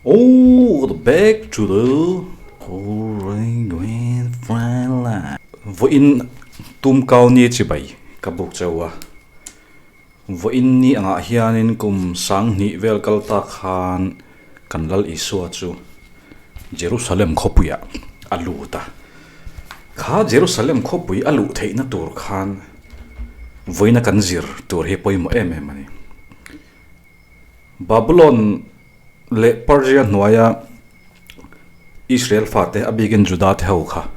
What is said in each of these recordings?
Oh the back to the Vawiin tumkau ni chibai ka buk chauh a, vawiin ni angah hianin kum sanghnih vel kal ta khan kan Lal Isua chu Jerusalem khawpuiah a lut a, kha Jerusalem khawpui a luh theihna tur khan vawiina kan zir tur hi pawimawh em em a ni. Babylon leh Persia hnuaia Israel fate a bikin Juda te ho kha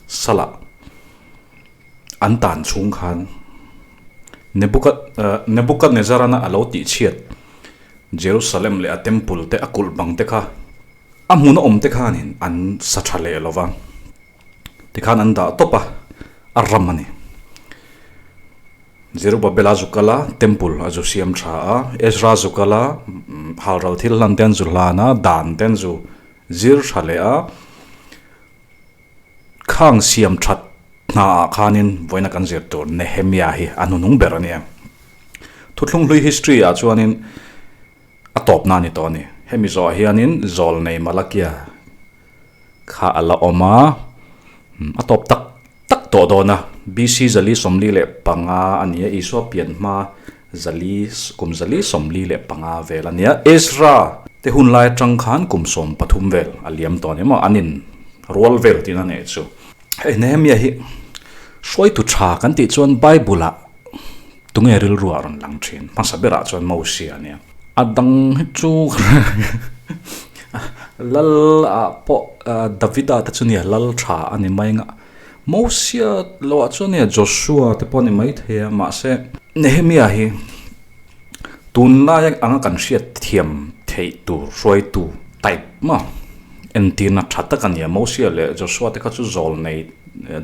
salah an tan chhung khan Nebuchadnezzar-ana a lo tihchhiat Jerusalem leh a temple te a kulh bang te kha a hmun a awm te khanin an sa tha leh lo va. Tikhan an dah tawp a, a ram a ni. Zerubabela zu kal a, temple a zu siam tha a, Ezra zu kal a, halral thil hlan te an zu hlan a, dan te an zu zir tha leh a, khang siam that hna ah khanin vawiina kan zir tur Nehemia hi a hnunung ber a nia. Thuthlung hlui history ah chuanin a tawpna a ni tawh a ni. Hemi zawh ah hianin Zawlnei Malakia kha a la awm a, a tawp tak tak tawh dawn a, BC 445 a ni a, Isua pian hma zali kum 445 vel a ni a, Ezra te hun lai atang khan kum 13 vel a liam tawh a ni maw, an in rual vel tihna a nih chu. Hei Nehemia hi hruaitu tha kan tih chuan Bible ah tunge rilru ah rawn lang thin, hmasa berah chuan Mosia a nia. A dang hi chu Lal ah pawh Davida te chu nia lal tha a ni mai anga Mosia lo ah chuan nia Joshua te pawh a ni mai thei a mahse Nehemia hi tunlai anga kan hriat thiam theih tur hruaitu type maw entirna tha tak a ni a Mosia leh Joshua te kha chu zawl nei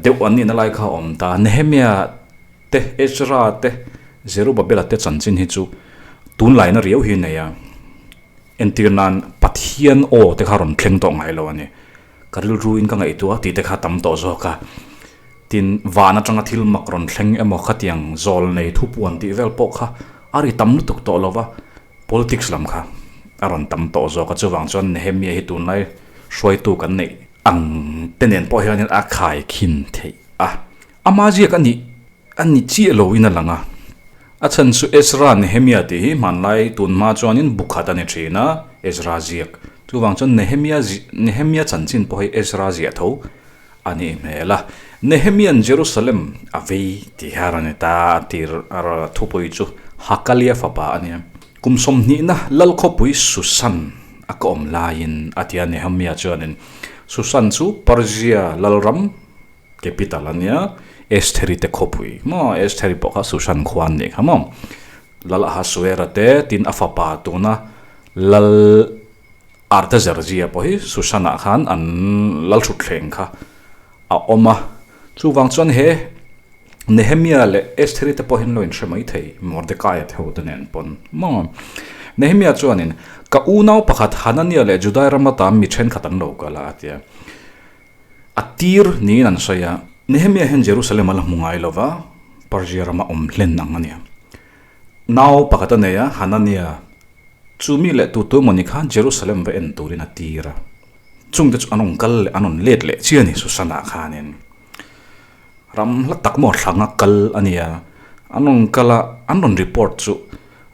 deuh an nihna lai kha a awm ta Nehemia te Ezra te Zerubabela te chanchin hi chu tunlaina riau hi a nei a. Entir nan Pathian aw te kha rawn thleng tawh ngai lo a ni. Ka rilruin ka ngaihtuah tih te kha tam tawh zawk a. Tin, van atanga thil mak rawn thleng emaw khatiang zawl nei thupuan tih vel pawh kha a ri tam lutuk tawh lo va, politics lam kha a rawn tam tawh zawk a. Chuvang chuan Nehemia hi tunlai hruaitu kan neih ang te nen pawh hianin a khaikhin theih a. Ama ziak a nih a ni chiah lo in a lang a. A chhan chu Ezra Nehemia tih hi hmanlai tun hma chuanin bu khat a ni thin a, Ezra ziak. Chuvang chuan Nehemia Nehemia chanchin pawh hi Ezra ziah tho a nih hmel a. Nehemia'n Jerusalem a vei tih hi a rawn ni ta a tir a thupui chu Hakalia fapa a ni a. Kum sawmhnihna Lalkhawpui Susan a ka awm laiin a ti a Nehemia chuanin Susan chu Persia lalram Capital a nia, Estheri te khawpui maw, Estheri pawh kha Susan khua an nih kha maw, Lal Ahasuera te tin a fapa tuna Lal Artazerzia pawh hi Susan ah khan an lal thutthleng kha a awm a, chuvang chuan he Nehemia leh Estheri te pawh hi an lo inhre mai thei Mordekaia te ho te nen pawn maw. Nehemia chuanin ka unau pakhat Hanania leh Judai ram ata mi thenkhat an lo kal a a ti a. A tir niin an sawi a, Nehemia hian Jerusalem a la hmu ngai lo va, Persia rama awm hlen ang a ni. Nau pakhat a nei a, Hanania, chu mi leh tu tu emawni khan Jerusalem va en turin a tir a. Chungte chu an rawn kal leh an rawn let leh chiah a ni Susanah khanin. Ram hla tak maw thlanga kal a ni a, an rawn kal a, an rawn report chu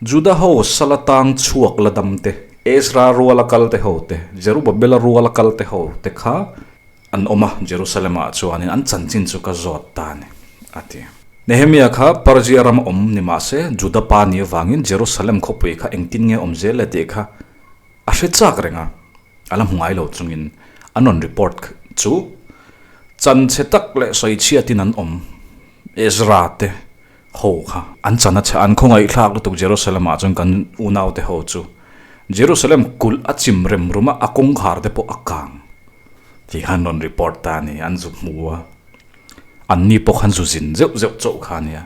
Juda ho sala tang chhuak la dam te, Ezra ruala kal te ho te, Zerubabela ruala kal te ho te kha an awm a, Jerusalem ah chuanin an chanchin chu ka zawt ta a ni, a ti. Nehemia kha Persia rama awm ni mah se, Juda pa ni avangin Jerusalem khawpui kha engtin nge awm zel le tih kha a hre chak reng a, a la hmu ngai lo chungin an rawn report chu chanchhe tak leh sawichhiatin an awm, Ezra te ho kha an chan a chhe an khawngaihthlak lutuk Jerusalem ah chuan kan unau te ho chu Jerusalem kulh a chim rem rum a a kawngkhar te pawh a kang tih khan rawn report ta a ni an zu hmu a an ni pawh khan zu zin zeuh zeuh chauh kha a nia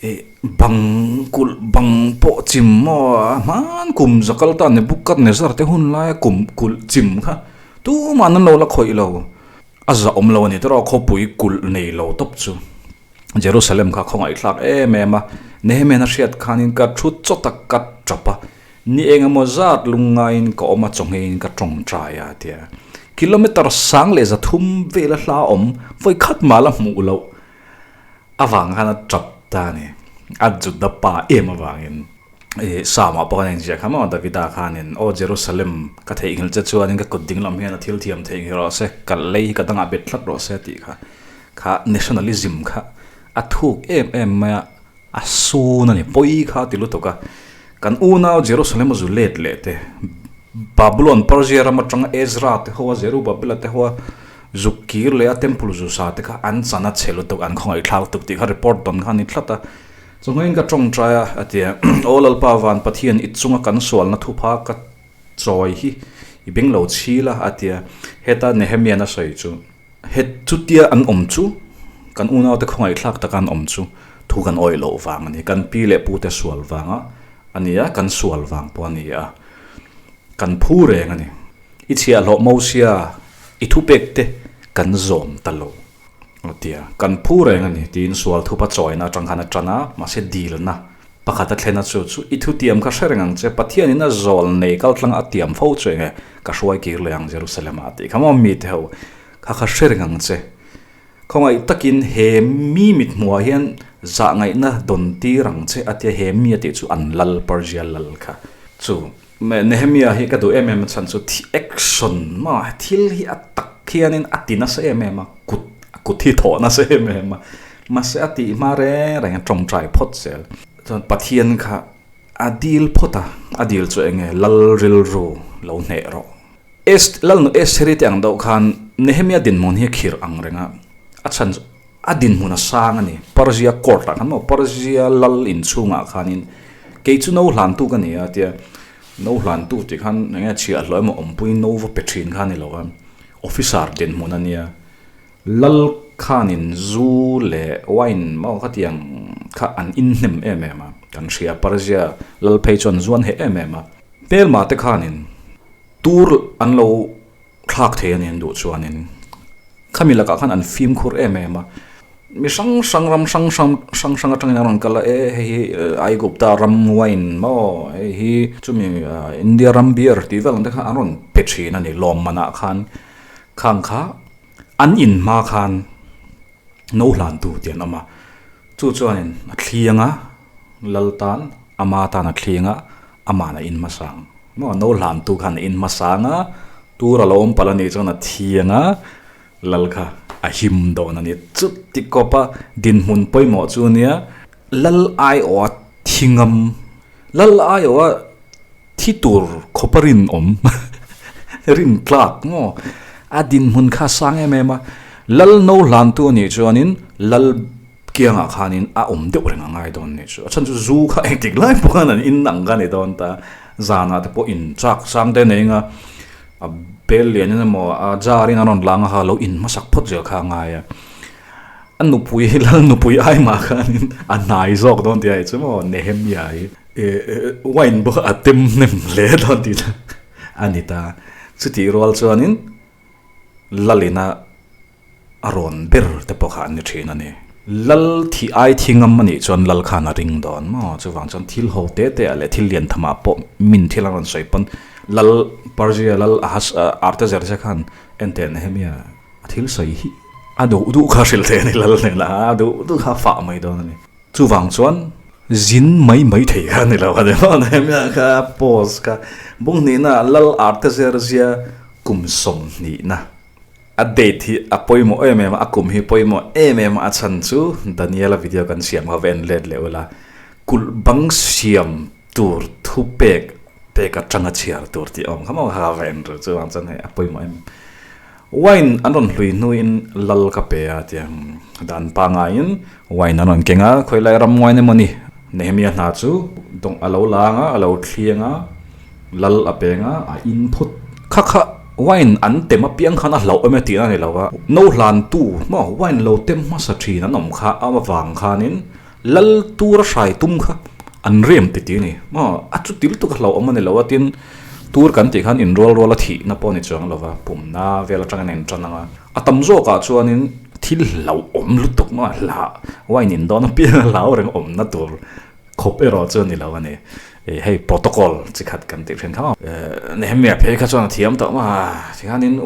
ih bang kulh bang pawh chim maw a hman kum zakal ta Nebuchadnezzar te hun laia kum kulh chim kha tumah an lo la khawih lo a zahawm lo a ni tawh a khawpui kulh nei lo tawp chu. Jerusalem kha khawngaihthlak em em a, Nehemian a hriat khanin ka thu chaw tak ka tap a. Ni engemaw zat lungngaiin ka awm a chawngeiin ka tawngtai a tia. Kilometre 103 vela hla awm vawi khat mah la hmuh loh avang khan a tap ta a ni. A Juda pa em avangin i Psalm ah pawh khan a inziah kha maw Davida khanin Aw Jerusalem ka theihnghilh che chuanin ka kut ding lam hian a thil thiam theihnghilh rawh se, ka lei hi ka dangah bet tlat rawh se tih kha kha nationalism kha a thuk em em mai a. A sun a ni, pawi kha ti lutuk a. Kan unau Jerusalem a zu let leh te, Babylon Persia ram atanga Ezra te ho a, Zerubbabel-a te ho a zu kir leh a temple zu sa te kha an chan a chhe lutuk, an khawngaihthlak lutuk tih kha report dawn kha a ni tlat a. Chungaiin ka tawngtai a, a ti a, Aw Lalpa van Pathian i chunga kan sualna thupha ka chawi hi i beng lo chhil a, a ti a. Heta Nehemiah-na sawi chu. Het chutia an awm chu, kan unaute khawngaihthlak taka an awm chu thu kan awih loh vang a ni. Kan pi leh pute sual vanga a ni a, kan sual vang pawh a ni a, kan phu reng a ni. I chhiahhlawh Mosia, i thupek te kan zawm ta lo a ti a, kan phu reng a ni tiin sual thupa chawina atang khan a tan a, mahse dilna pakhat a thlen a chu chu i thutiam kha hre reng ang che, Pathianin a zawl nei kaltlang a tiam fo chu enge ka hruai kir leh ang Jerusalem ah tih kha maw mite ho kha kha hre reng ang che. Khawngaih takin he mi mithmuhah hian zah ngaihna dawn tir ang che a tia he mi a tih chu an lal Persia lal kha chu Nehemia hi ka duh em em a chhan chu thi action maw thil hi a tak hianin a ti nasa em em a kut a kut hi thawh nasa em em a mahse a tih hma reng reng a tawngtai phawt zel chuan Pathian kha a dil phawt a a dil chu eng nge lal rilru lo hneh rawh Est lalnu Estheri te ang deuh khan Nehemia dinhmun hi a khirh ang reng a a chhan chu A dinhmun a sang a ni. Persia court ah khan maw Persia lal inchhungah khanin kei chu no hlantu ka ni a tia no hlantu tih khan eng nge chhiahhlawh emaw awmpui no va pe thin kha a ni lo a, officer dinhmun a nia. Lal khanin zu leh wine maw khatiang kha an inhnem em em a, kan hria Persia lal phei chuan zu an heh em em a. Hmelma te khanin tur an lo thlak thei a ni an duh chuanin khami lakah khan an fimkhur em em a, mi hrang hrang ram hrang hrang hrang hrang atangin an rawn kal a e hei hi Aigupta ram wine maw hei hi chumi India ram beer tih vel ang te kha an rawn pe thin a ni lawm manah khan khang kha an in hma khan no hlan tu tih an awm a chu chuanin a thliang a lal tan ama tan a thliang a Amah a in hmasang maw no hlan tu khan a in hmasang a, tur a lo awm palh a nih chuan a thiang a, lal kha a him dawn a ni. Chuti kawpa dinhmun pawimawh chu a nia, lal aiawha thi ngam, lal aiawha thi tur khawpa rinawm, rin tlak maw, a dinhmun kha a sang em em a, lal no hlan tu a nih chuanin lal Kiangah khanin a awm deuh reng a ngai dawn nih chu. A chhan chu zu kha engtik lai pawh khan an in ang kha ni dawn ta. Zanah te pawh in chak sang te nei anga a bel lian in emaw a jar in a rawn lang a kha lo in hmasak phawt zel kha a ngai a. A nupui hi lal nupui ai mah khanin a hnai zawk dawn tih a chu maw Nehemia hi wine pawh a tem hnem hle dawn tih a ni ta. Chutih rual chuanin lalina A rawn ber te pawh kha an ni thin a ni. Lal thi ai thi ngam a nih chuan lal khan a ring dawn maw? Chuvang chuan thil ho te te ah leh thil lian tham ah pawh min thil an rawn sawi pawn lal Persia lal Ahas Artaxerxes khan enteh Nehemia a thil sawi hi a duh duh kha hrilh thei a ni lal hnenah a duh duh kha a fah mai dawn a ni. Chuvang chuan zin mai mai thei kha a ni lo a ni maw? Nehemia kha pause kha bung hnihna lal Artaxerxes kum sawmhnihna A date hi a pawimawh em em a, a kum hi pawimawh em em a, a chhan chu Daniela video kan siam kha va en let leh ula, kulh bang siam tur thu pek pek atanga chhiar tur tih awm kha maw kha va en ru chuvang chuan hei a pawimawh em. Wine an rawn hlui hnuin lal ka pe a tiang dan pangaiin wine an rawn keng a, khawilai ram wine emaw ni Nehemia hna chu dawng a lo lang a, a lo thliang a. Lal a peng a, a in phut. Kha kha wine an tem apiang khan a hlauh em e tih a ni lo a, no hlantu maw wine lo tem hmasa thin an awm kha a avang khanin lal tur a hrai tum kha an rem ti ti a ni maw, a chu til tuk a hlauh awm a ni lo a tin tur kan tih khan inrual rual a thihna pawh a ni chuang lo va, pumna vel atangin a intan ang a, a tam zawkah chuanin thil hlauh awm lutuk maw hlah wine in dawn apiang a hlau reng awmna tur khawp erawh chu a ni lo a ni. Hei protocol chi khat kan tih thin kha. Nehemiah phei kha chuan a thiam tawh ma tikhanin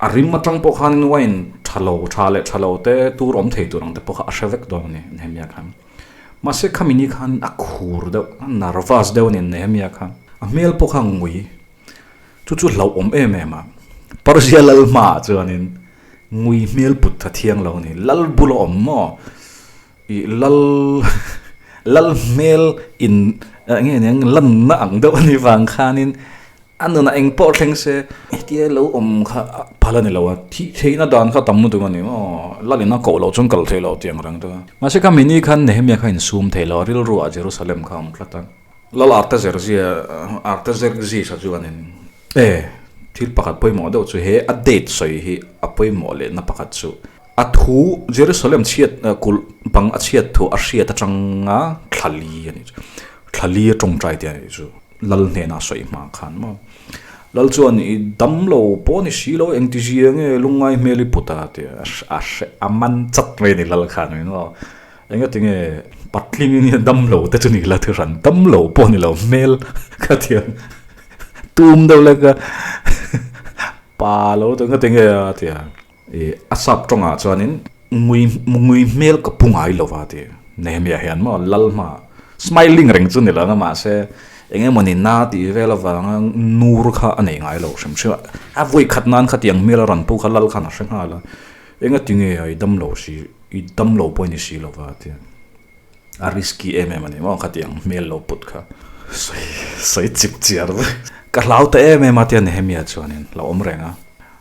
a rim atang pawh khanin wine tha lo tha leh tha lo te tur awm thei tur ang te pawh kha a hre vek dawn a ni Nehemiah khan. Mahse khami ni khan a khur deuh a nervous deuh a ni Nehemiah khan. A hmel pawh kha a ngui chu chu hlauhawm em em a. Persia lal hmaah chuanin ngui hmel put tha thiang lo a ni. Lal bul a awm maw? I lal lal hmel in nge nia lanna ang deuh a nih vang khanin a nunah eng pawh thleng se hetia lo awm kha phal a ni lo a, thih theihna dan kha tam lutuk a ni maw, lal in a koh loh chuan kal theih loh tih ang reng deuh a. Mahse kha mini khan Nehemia kha insum thei lo a, rilru ah Jerusalem kha a awm tlat a, lal Artaxerxes Artaxerxes a chuanin e thil pakhat pawimawh deuh chu he a date sawi hi a pawimawh lehna pakhat chu A thu Jerusalem chhiat kulh bang a chhiat thu a hriat atanga thla li a nih chu. Thla li a tawngtai te a nih chu. Lal hnenah sawi hma khan maw. Lal chuan i dam lo pawh ni si lo engti zia nge lungngai hmel i put a ti a a hre a man chat mai a ni lal khan in maw. Engati nge patling in hian dam lo te chu ni la thu hran dam lo pawh ni lo hmel ka thiam tum deuh lek a pa lo te engati nge a ti a. I a sap tawngah chuanin ngui ngui hmel ka pu ngai lo va ti Nehemiah hian maw lal hma smiling reng chu ni lo na mahse eng emawni na tih vel avanga nur kha a nei ngai lo hrim hrim a, a vawi khat nan khatiang hmel a rawn pu kha lal khan a hre nghal a, engati nge i dam lo si i dam lo pawh i ni si lo va ti a risky em em a ni maw khatiang hmel lo put kha sawi sawi chip chiar ka hlau ta em em a tia Nehemiah chuanin lo awm reng a.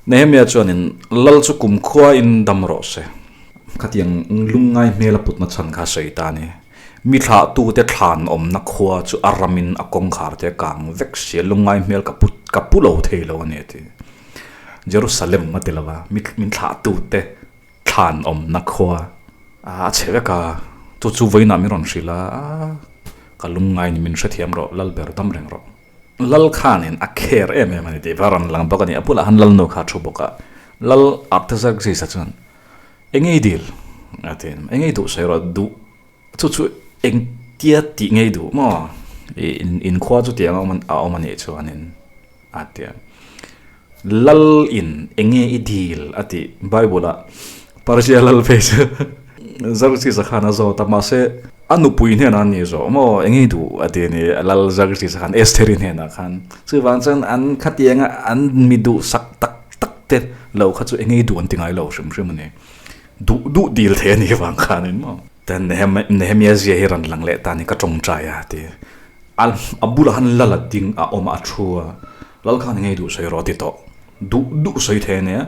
Nehemiah chuanin, Lal chu kumkhuain dam rawh se. Khatiang lungngai hmel a putna chhan kha sawi ta a ni. Mi thlahtute thlan awmna khua chu a ramin a kawngkhar te a kang vek sia, lungngai hmel ka put ka pu lo thei lo a ni a ti. Jerusalem a ti lo va, mi min thlahtute thlan awmna khua a chhe vek a, chu chu vawiinah min rawn hrilh a, ka lungngai ni min hrethiam rawh, Lal ber dam reng rawh. Lal khanin a care em em a ni tih va rawn lang bawk a ni. A bulah khan Lalnu kha a thu bawk a. Lal Artaxerxes-a chuan, Eng ngei dil? a ti. Eng ngei duh sawi rawh, duh chu chu engtia tih ngei duh maw? I inkhua chu tiang a awm a nih chuanin a ti a. Lal in eng nge i dil? a ti. Bible-ah Persia lal phei chu Xerxes-a khan a zawt a, mahse a nupui hnenah an ni zawh maw eng nge i duh? a ti a ni. Lal Xerxes-a khan Estheri hnenah khan chuvang chuan an khatianga an mi duhsak tak tak te lo kha chu eng nge i duh an ti ngai lo hrim hrim a ni. Duh duh dil thei a nih vang khanin maw. Ten Nehemia zia hi rawn lang leh ta a ni ka tawngtai a ti. A bulah khan lal a ding a awm a, a thu a, lal khan eng nge i duh sawi rawh a ti tawh. Duh duh sawi thei a nia.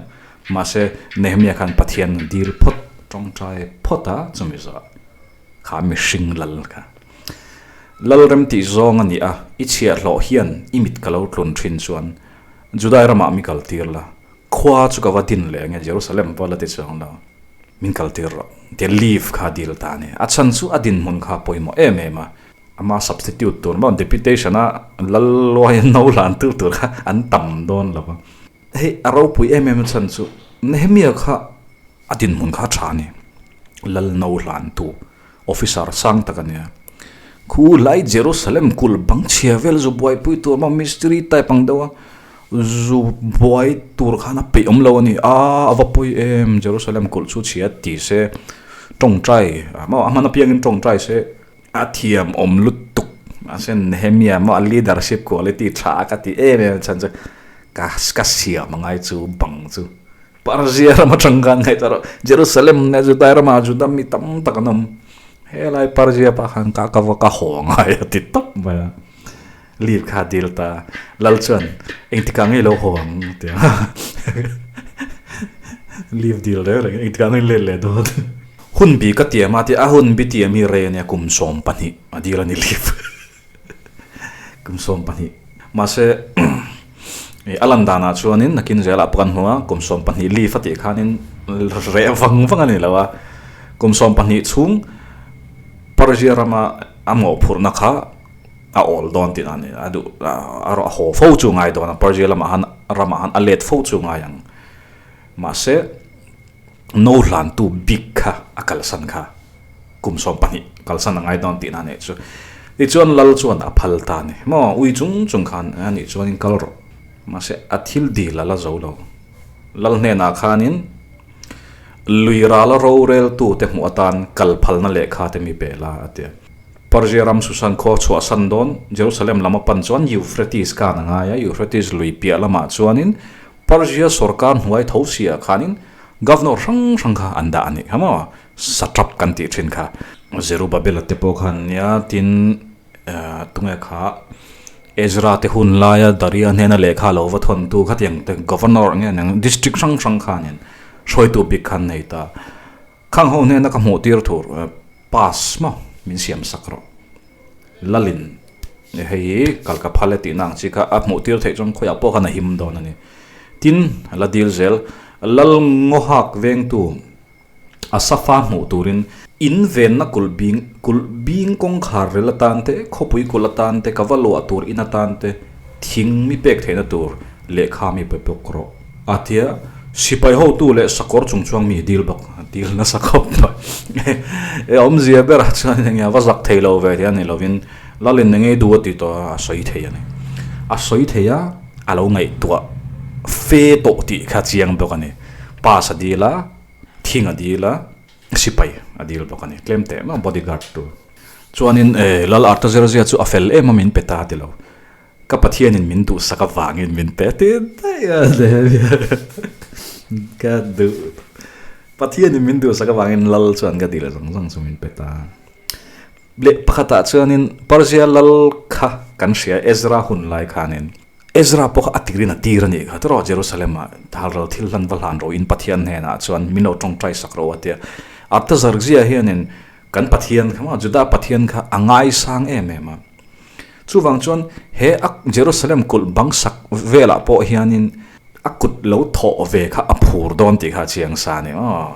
Mahse, Nehemia khan Pathian dil phawt, tawngtai phawt a, chumi zawh kha mihring lal kha. Lal rem tih zawng a ni a, i chhiahhlawh hian i mit ka lo tlun thin chuan Judai ramah mi kal tir la, khua chu ka va din leh ange Jerusalem pawh la ti chuang lo, min kal tir rawh tia leave kha a dil ta a ni. A chhan chu a dinhmun kha a pawimawh em em a, ama substitute tur maw deputation a lal luai a no lan tur tur kha an tam dawn lo va. Hei a ropui em em a chhan chu Nehemia kha a dinhmun kha a tha a ni. Lal no hlantu officer sang tak a nia. Khu lai Jerusalem kulh bang chhia vel zu buaipui tur maw mistiri type ang deuh a zu buai tur khan a peih awm lo a ni. A a va pawi em Jerusalem kulh chu chhia ti se tawngtai maw a hman apiangin tawngtai se A thiam awm lutuk mahse Nehemia maw a leadership quality tha ka ti em em chhan chu ka ka siam angai chu bang chu Persia ram atang khan ngaih ta rawh Jerusalem leh Judai ramah Juda mi tam tak an awm helai Persia pah khan ka ka va ka haw angai a ti tawp mai a leave kha a dil ta lal chuan engtikah nge ilo haw ang a ti a leave dil reng reng engtikah nge let leh dawn. Hun bi ka tiam a ti a hun bi tiam hi rei ania kum 20 a dil a ni leave kum 20 mahse a lan danah chuanin nakin zelah pawh kan hmu a kum 20 leave a tih khanin reh vang vang a ni lo a kum 20 chhung Persia rama a mawhphurhna kha a awl dawn tih a ni a duh a haw fo chu ngai dawn a Persia lamah han ramah han a let fo chu ngai ang mahse. No hlantu bik kha a kalsan kha kum 20 kalsan a ngai dawn tihna a nih chu. Tichuan lal chuan a phal ta a ni. Maw ui chung chung khan a nih chuanin kal rawh. Mahse a thil dil a la zo lo. Lal hnenah khanin lui rala roreltute hmuh atan kal phalna lehkha te mi pe la a ti a. Persia ram Susan khua chhuahsan dawn Jerusalem lam a pan chuan Euphrates khan a ngai a, Euphrates lui piah lamah chuanin Persia sorkar hnuai tho siah khanin governor hrang hrang kha an dah a nih kha maw? Satrap kan tih thin kha. Zerubbabel-a te pawh khan nia tin tunge kha Ezra te hun laia Daria hnena lehkha lo va thawntu khatiang te governor nge eng district hrang hrang khanin hruaitu bik khan nei ta. Khang ho hnena ka hmuh tir thur pass maw min siam sak rawh. Lalin hei hi kal ka phal e tihna ang chi kha a hmuh tir theih chuan khawiah pawh khan a him dawn a ni. Tin, la dil zel Lal Ngawhak vengtu a safa hmuh turin in venna kulh bing kulh bing kawngkhar rel atan te, khawpui kulh atan te, ka va luah tur in atan te thing mi pek theihna tur lehkha mi pe bawk rawh. A tia, sipai hotu leh sakawr chung chuang mi dil bawk, dil nasa khawp mai. E awmzia berah chuan eng nge va zak thei lo ve tih a ni lovin Lalin eng nge duh a ti tawh a, a sawi thei a ni. A sawi thei a, a lo ngaihtuah fe tawh tih kha chiang bawk a ni. Pass a dil a, thing a dil a, sipai a dil bawk a ni. Tlem teh mah bodyguard tur. Chuanin Lal Artaxerxes chu a fel em a min pe ta ti lo. Ka Pathianin min duhsak avangin min pe ti daih a ka duh Pathianin min duhsak avangin lal chuan ka dil zawng zawng chu min pe ta. Leh pakhatah chuanin Persia lal kha kan hria Ezra hun lai khanin Ezra pawh kha a tirin a tir a nih kha tiraw Jerusalem-ah halral thil hlan va hlan rawhin Pathian hnenah chuan min lo tawngtai sak rawh a tia. Artaxerxes hianin kan Pathian kha maw Juda Pathian kha a ngaisang em em a. Chuvang chuan he a Jerusalem kulh bang sak velah pawh hianin a kut lo thawh ve kha a phur dawn tih kha a chiang sa a ni aw.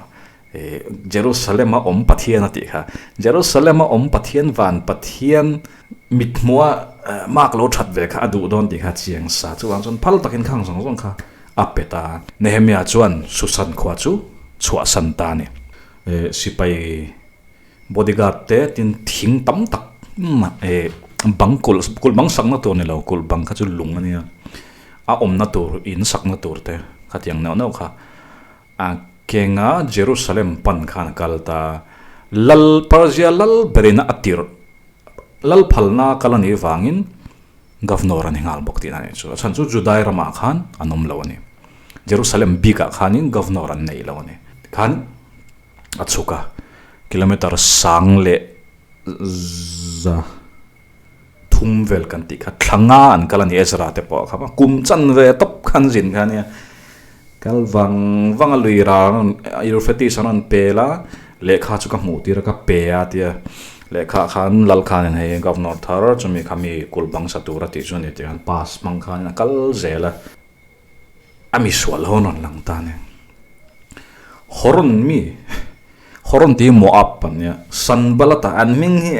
Jerusalem a awm Pathian a tih kha. Jerusalem a awm Pathian van Pathian mithmuha mark lo that ve kha a duh dawn tih kha a chiang sa. Chuvang chuan phal takin khang zawng zawng kha a pe ta. Nehemia chuan Susan khua chu chhuahsan ta a ni. Sipai Bodyguard te tin thing tam tak eh bang kulh kulh bang sakna tur ni lo kulh bang kha chu lung a nia a awmna tur in sakna tur te khatiang neuh neuh kha a kenga Jerusalem pan khan a kal ta lal Persia lal berina a tirh lal phalna kal a nih vangin Governor a ni nghal bawk tihna a nih chu a chhan chu Judai ramah khan an awm lo a ni Jerusalem bikah khanin Governor an nei lo a ni khan. a chhuk a kilometer sang leh za thum vel kan tih kha thla nga an kal a ni Ezra te pawh kha kum chan ve tawp khan zin kha ania kal vang vang a lui ral Euphrates an rawn pel a lehkha chu ka hmuh tir a ka pe a tia lehkha khan lal khanin hei governor thar chumi kha mi kulh bang sa tur a tih chu a ni tih khan pass hmang khanin a kal zel a. A misual ho rawn lang ta nen. Horon mi, Horon tih hi Moab an nia, Sanbalata an hming hi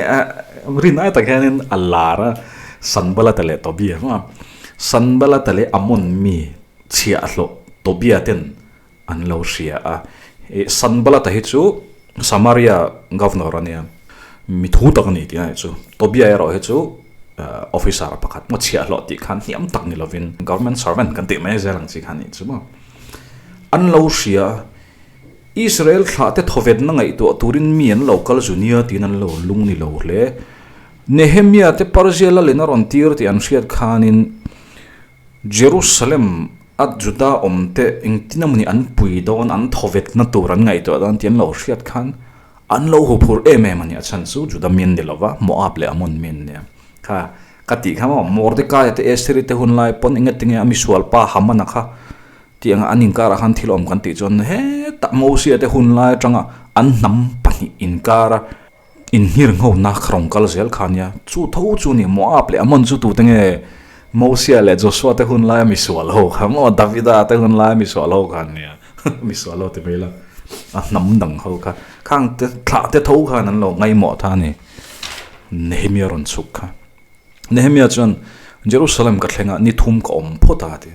rin ai tak hianin a lar a, Sanbalata leh Tobia maw? Sanbalata leh Amon mi chhiahhlawh Tobia ten an lo hria a. Sanbalata hi chu Samaria governor a nia, mi thu tak a ni tih a nih chu. Tobia erawh hi chu officer pakhat maw chhiahhlawh tih khan hniam tak ni lovin government servant kan tih mai zel ang chi kha a nih chu maw. An lo hria a, Israel thlah te thawvetna ngaihtuah turin mi an lo kal zu nia tiin an lo lung ni lo hle. Nehemia te Persia lalin a rawn tir tih an hriat khanin Jerusalem a Juda awmte engtin emawni an pui dawn, an thawvetna tur an ngaihtuah dawn tih an lo hriat khan an lo huphur em em a ni. A chhan chu Juda mi an ni lova, Moab leh Ammon mi an ni a. Kha ka tih kha maw Mordecai te Estheri te hun lai pawn eng enge a misual pa Haman-a kha tih anga an inkarah khan thil awm kan tih chuan hetah Mosia te hun lai atanga an hnam pahnih inkara Inhir nghawna kha rawn kal zel kha ania, chu tho chu ni Moab leh Ammon chu tute nge Mosia leh Joshua te hun laia misual ho kha maw Davida te hun laia misual ho kha ania misual ho ti mai ila a hnam dang ho kha khang te thlah te tho khan an lo ngaihmawh ta a ni Nehemia rawn chhuk kha Nehemia chuan Jerusalem ka thleng a ni thum ka awm phawt a ti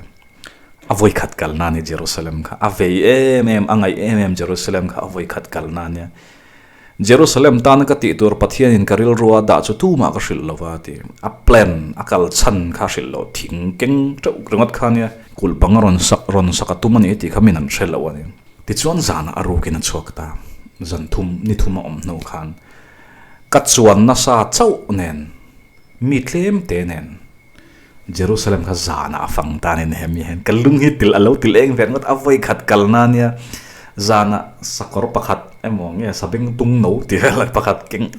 a vawi khat kalna a ni Jerusalem kha a vei em em a ngaih em em Jerusalem kha a vawi khat kalna ania. Jerusalem tana ka tih tur Pathianin ka rilru a dah chu tumah ka hrilh lo va ti. A plan, a kal chhan kha a hrilh lo. Thing keng teuh ringawt kha nia kulh bang a rawn sak rawn sak a tum a ni tih kha min an hre lo a ni. Tichuan zanah a rukin a chhuak ta. Zan thum, ni thum a awm hnu khan ka chuan nasa chauh nen, mi tlem te nen Jerusalem kha zanah a fang ta a ni Nehemia hian ka lung hi til a lo til eng ve ringawt a vawi khat kal na nia zanah sakawr pakhat emaw nge sabeng tung no tih vel pakhat keng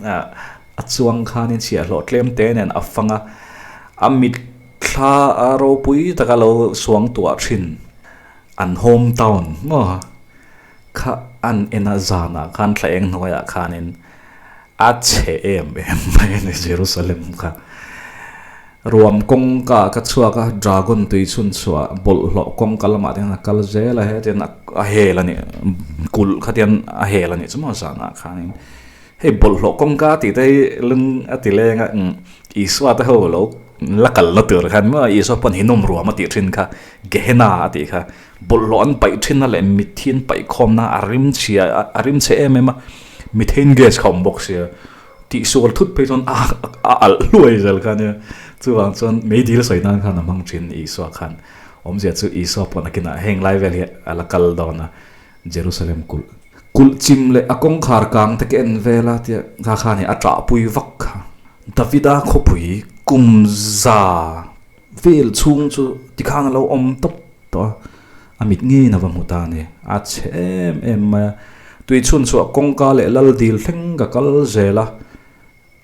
a chuang khanin chhiahhlawh tlem te nen a fang a a mitthla a ropui taka lo suang tuah thin an home town maw kha an en a zanah khan thla eng hnuaiah khanin a chhe em em mai a ni Jerusalem kha. Ruam kawngka ka chhuak a dragon tui chhun chhuah bawlhhlawh kawngka lamah te hian a kal zel a hetiang a hel a nih kulh kha tian a hel a nih chu maw zanah khanin hei bawlhhlawh kawngka tih te hi lung a ti leng a Isua te ho lo la kal na tur khan maw Isua pawn hinawm ruam a tih thin kha Gehenna a tih kha bawlhhlawh an paih thin a leh mitthi an paih khawmna a rim chhia a rim chhe em em a methane gas kha a awm bawk sia. Tihsual thut phei chuan a a alh hluai zel kha ania. Chuvang chuan meidil sawi nan khan a hmang thin Isua khan. Awmzia chu Isua pawh nakinah heng lai vel hi a la kal dawn a, Jerusalem kulh kulh chim leh a kawngkhar kang te ka en vel a tia kha khan i a ṭahpui vak kha. Davida khawpui kum za vel chhung chu tikhan a lo awm tawp tawh a, a mit ngeiin a va hmu ta a ni. A chhe em em mai a, tui chhun chhuah kawngka leh lal dil thleng ka kal zel a,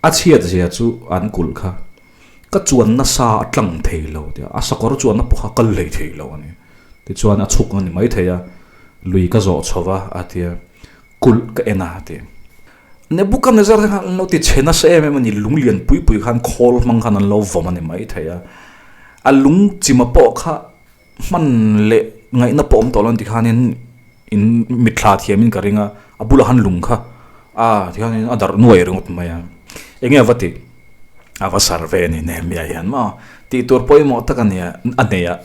a chhiat zia chu an kulh kha. Ka chuan nasa a tlang thei lo tia, a sakawr chuanna pawh kha kal hlei thei lo a ni. Tichuan a chhuk a ni maithei a, lui ka zawh chho va a tia. Kulh ka en a ti. Nebuchadnezzar te khan an lo ti chhe nasa em em a ni, lung lian pui pui khan khawl hmang khan an lo vawm a ni maithei a. A lung chima pawh kha hman leh ngaihna pawh awm tawh lo an ti khanin in mitthla thiamin ka ring a, a bulah khan lung kha a ti khanin a darh nuai ringawt mai a. Enge a va tih? A va sar ve a ni Nehemiah hian maw? Tih tur pawimawh tak a nia a nei a,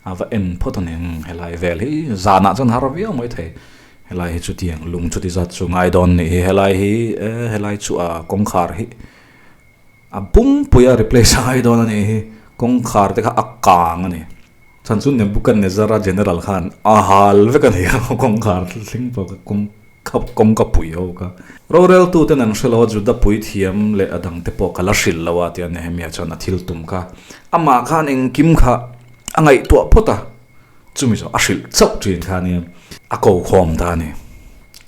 a va en phawt a ni helai vel hi zanah chuan har viau maithei. Helai hi chutiang lung chuti zat chu ngai dawn nih hi helai hi eh helai chu a kawngkhar hi a pumpui a replace a ngai dawn a nih hi kawngkhar te kha a kang a ni chhan chu Nebuchadnezzar a general khan a hal vek a ni a kawngkhar thleng pawh kha kawng kawngka pui ho kha rorel tu ten an hrelo a Juda pui thiam leh a dang te pawh ka la hrilh lo a tia Nehemia chuan a thil tum kha amah khan engkim kha a ngaihtuah phawt a. Chumi chu a hrilh chauh thin kha ania, a ko khawm ta a ni.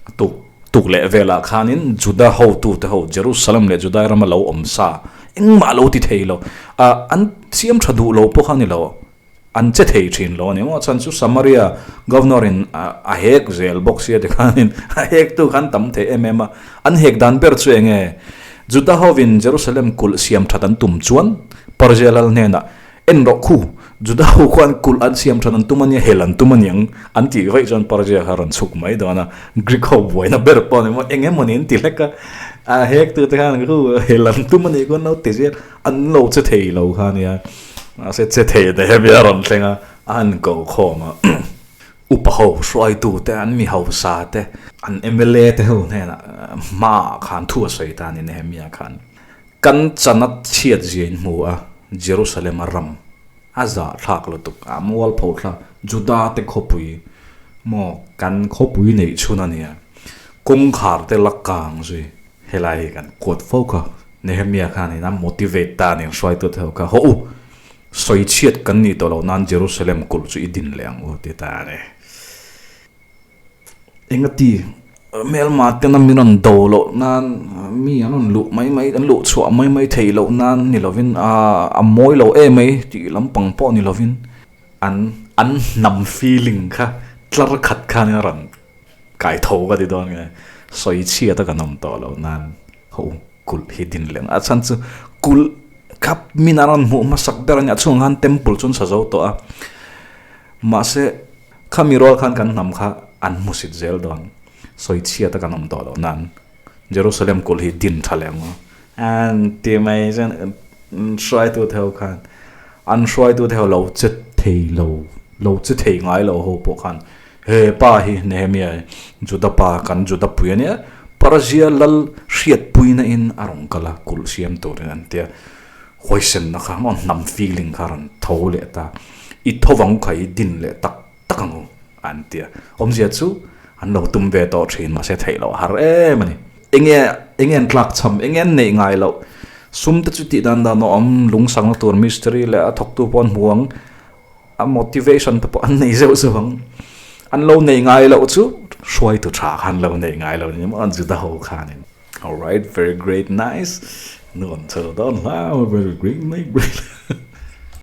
A tuk tuk leh velah khanin Juda hotute ho Jerusalem leh Judai rama lo awm sa engmah lo ti thei lo, ah an siam tha duh lo pawh kha a ni lo, an che thei thin lo a ni maw? Chhan chu Samaria governor in a hek zel bawk sia tikhanin a hek tu khan tam thei em em a, an hek dan ber chu eng nge? Juda hovin Jerusalem kulh siam that an tum chuan Persia lal hnenah En rawh khu, Juda ho khuan kulh an siam than an tum a nia, hel an tum a niang an tih vaih chuan Persia kha rawn chhuk mai dawn a, Greek ho buaina ber pawh a ni maw, eng emaw niin ti hlek a, a hek tu te khan khu hel an tum a nih khuan lo ti zel, an lo che thei lo kha a nia, mahse che thei te hemi a rawn thleng a, a han ko khawm a, upa ho hruaitu te an mi hausa te an mla te ho hnenah hmaah khan thu a sawi ta a ni Nehemia khan. Kan chana chhiat zia in hmu a, Jerusalem a ram a zah thlak lutuk, a mual pho thlak, Juda te khawpui maw kan khawpui neih chhun a nia, kawngkhar te la kang zui, helai hi kan kuat fo kha, Nehemia khan in a motivate ta a ni, hruaitu te ho kha, hawh u, sawi chhiat kan nih tawh loh nan Jerusalem kulh chu i din leh ang u ti ta a ni. Engati hmelma tena min rawn do loh nan mi an rawn luh mai mai an luh chhuah mai mai theih loh nan ni lovin aa a mawi lo em mai tih lampang pawh ni lovin an an hnam feeling kha tlar khat khan a rawn kai tho ka ti dawn nge sawi chhiat a kan awm tawh loh nan ho kulh hi din leh a chhan chu kulh kha min an rawn hmuh hmasak ber a nia chhungah khan temple chu an sa zo tawh a mahse. Khami rual khan kan hnam kha an hmusit zel dawn, sawi chhiat a kan awm tawh loh nan Jerusalem kulh hi din tha leh ang aw. An ti mai chuan hruaitu te ho khan an hruaitu te ho lo che thei lo, lo che thei ngai lo ho pawh khan he pa hi Nehemia hi Juda pa kan Juda pui a nia. Parazia lal hriatpuina in a rawn kal a, kulh siam turin an tia. Huaisenna kha maw hnam feeling kha a rawn tho leh ta. I thovang kha i din leh tak tak ang u an tia. Awmzia chu an lo tum ve tawh thin mahse theih loh a har em a ni. Enge enge an tlak cham, enge an neih ngai loh. Sum te chu tih dan dan a awm, lungsangna tur mistiri leh a thawktu pawh an hmu ang. A motivation te pawh an nei zeuh zeuh ang. An lo nei ngai loh chu hruaitu tha kha an lo nei ngai lo ni maw an Juda ho khanin. Alright, very great, nice. Nuam chho dawn hlau, very great, great.